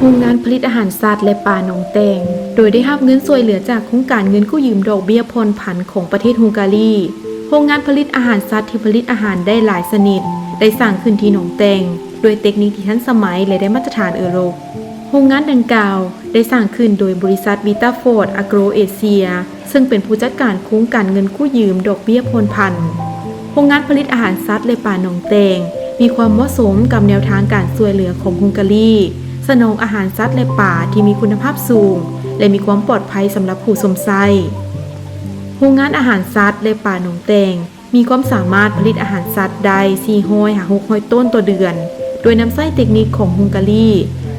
ໂຮງງານຜະລິດອາຫານສັດ ແລະ ປາໜອງແຕ່ງ ໂດຍໄດ້ຮັບເງິນຊ່ວຍເຫຼືອຈາກໂຄງການເງິນກູ້ຢືມດອກເບ້ຍຜ່ອນຜັນຂອງປະເທດຮຸງກາລີ. ໂຮງງານຜະລິດອາຫານສັດທີ່ຜະລິດອາຫານໄດ້ຫຼາຍຊະນິດ ໄດ້ສ້າງຂຶ້ນທີ່ໜອງແຕ່ງ ດ້ວຍເຕັກນິກທີ່ທັນສະໄໝ ແລະ ໄດ້ມາດຕະຖານເອີຣົບ. ໂຮງງານດັ່ງກ່າວໄດ້ສ້າງຂຶ້ນໂດຍບໍລິສັດ ວິຕາຟອດ ອາໂກຣເອເຊຍ ເຊິ່ງເປັນຜູ້ຈັດການໂຄງການເງິນກູ້ຢືມດອກເບ້ຍຜ່ອນຜັນ. ໂຮງງານຜະລິດອາຫານສັດ ແລະ ປາໜອງແຕ່ງ ມີຄວາມເໝາະສົມກັບແນວທາງການຊ່ວຍເຫຼືອຂອງຮຸງກາລີ, ສະໜອງອາຫານສັດ ແລະ ປາທີ່ມີຄຸນນະພາບສູງ ແລະ ມີຄວາມປອດໄພສຳລັບຜູ້ຊົມໃຊ້. ໂຮງງານອາຫານສັດ ແລະ ປາໜອງແຕ່ງ ມີຄວາມສາມາດຜະລິດອາຫານສັດໄດ້ສີ່ຮ້ອຍຫາຫົກຮ້ອຍໂຕນຕໍ່ເດືອນ ໂດຍນຳໃຊ້ເຕັກນິກຂອງຮຸງກາລີ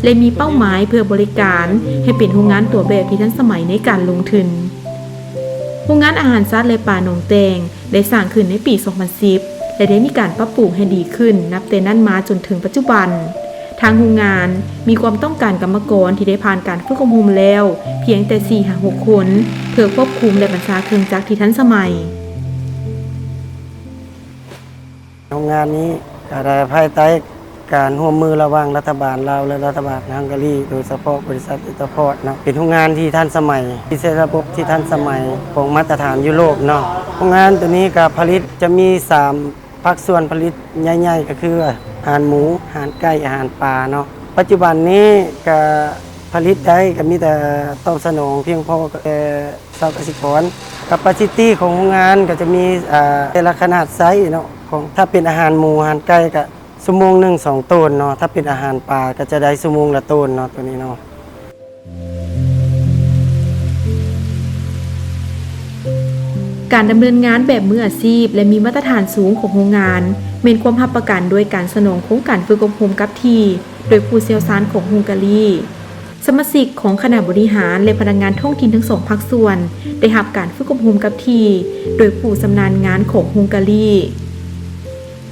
ແລະ ມີເປົ້າໝາຍເພື່ອບໍລິການໃຫ້ເປັນໂຮງງານຕົວແບບທີ່ທັນສະໄໝໃນການລົງທຶນ. ໂຮງງານອາຫານສັດ ແລະ ປາໜອງແຕ່ງ ໄດ້ສ້າງຂຶ້ນໃນປີສອງພັນສິບ ແລະ ໄດ້ມີການປັບປຸງໃຫ້ດີຂຶ້ນນັບແຕ່ນັ້ນມາຈົນເຖິງປັດຈຸບັນ. ທາງໂຮງງານມີຄວາມຕ້ອງການກຳມະກອນທີ່ໄດ້ຜ່ານການຝຶກອົບຮົມແລ້ວພຽງແຕ່ສີ່ຫາຫົກຄົນ ເພື່ອຄວບຄຸມ ແລະ ບັນຊາເຄື່ອງຈັກທີ່ທັນສະໄໝ. ໂຮງງານນີ້ກໍໄດ້ພາຍໃຕ້ການຮ່ວມມືລະຫວ່າງລັດຖະບານລາວ ແລະ ລັດຖະບານຮັງກາຣີ ໂດຍສະເພາະບໍລິສັດ ວິຕາຟອດ ເນາະ, ເປັນໂຮງງານທີ່ທັນສະໄໝ ທີ່ໃຊ້ລະບົບທີ່ທັນສະໄໝຂອງມາດຕະຖານຢູໂຣບເນາະ. ໂຮງງານໂຕນີ້ກໍຜະລິດ ຈະມີສາມ ພາກສ່ວນຜະລິດໃຫຍ່ໆ ກໍຄືອາຫານໝູ, ອາຫານໄກ່, ອາຫານປາເນາະ. ປັດຈຸບັນນີ້ກະຜະລິດໄດ້ກະມີແຕ່ຕອບສະໜອງພຽງພໍແກ່ຊາວກະສິກອນ. ແຄປາຊິຕີຂອງໂຮງງານກະຈະມີ ເອີ ແຕ່ລະຂະໜາດໄຊເນາະ ຂອງ ຖ້າເປັນອາຫານໝູ, ອາຫານໄກ່ກະຊົ່ວໂມງໜຶ່ງສອງໂຕນເນາະ, ຖ້າເປັນອາຫານປາກະຈະໄດ້ຊົ່ວໂມງລະໂຕນເນາະ ໂຕນີ້ເນາະ. ການດຳເນີນງານແບບມືອາຊີບ ແລະ ມີມາດຕະຖານສູງຂອງໂຮງງານ ແມ່ນຄວາມຮັບປະກັນດ້ວຍການສະໜອງໂຄງການຝຶກອົບຮົມກັບທີ່ໂດຍຜູ້ຊ່ຽວຊານຂອງຮົງກາລີ. ສະມາຊິກຂອງຄະນະບໍລິຫານ ແລະ ພະນັກງານທ້ອງຖິ່ນທັງສອງພາກສ່ວນ ໄດ້ຮັບການຝຶກອົບຮົມກັບທີ່ໂດຍຜູ້ຊຳນານງານຂອງຮົງກາລີ.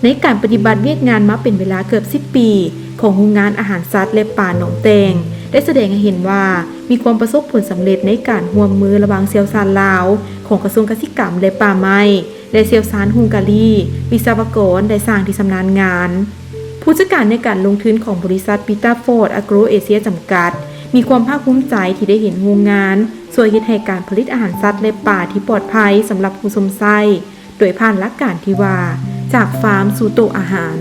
ໃນການປະຕິບັດວຽກງານມາເປັນເວລາເກືອບສິບປີ ຂອງໂຮງງານອາຫານສັດ ແລະ ປາໜອງແຕ່ງ ໄດ້ສະແດງໃຫ້ເຫັນວ່າ ມີຄວາມປະສົບຜົນສຳເລັດໃນການຮ່ວມມືລະຫວ່າງຊ່ຽວຊານລາວ ຂອງກະຊວງກະສິກຳ ແລະ ປ່າໄມ້ ແລະ ຊ່ຽວຊານຮົງກາລີ, ວິສະວະກອນ ແລະ ຊ່າງທີ່ຊຳນານງານ. ຜູ້ຈັດການໃນການລົງທຶນຂອງບໍລິສັດ Vitafor Agro Asia ຈຳກັດ ມີຄວາມພາກພູມໃຈທີ່ໄດ້ເຫັນໂຮງງານຊ່ວຍເຮັດໃຫ້ການຜະລິດອາຫານສັດ ແລະ ປາທີ່ປອດໄພສຳລັບຜູ້ຊົມໃຊ້ ໂດຍຜ່ານຫຼັກການທີ່ວ່າ ຈາກຟາມສູ່ໂຕະອາຫານ.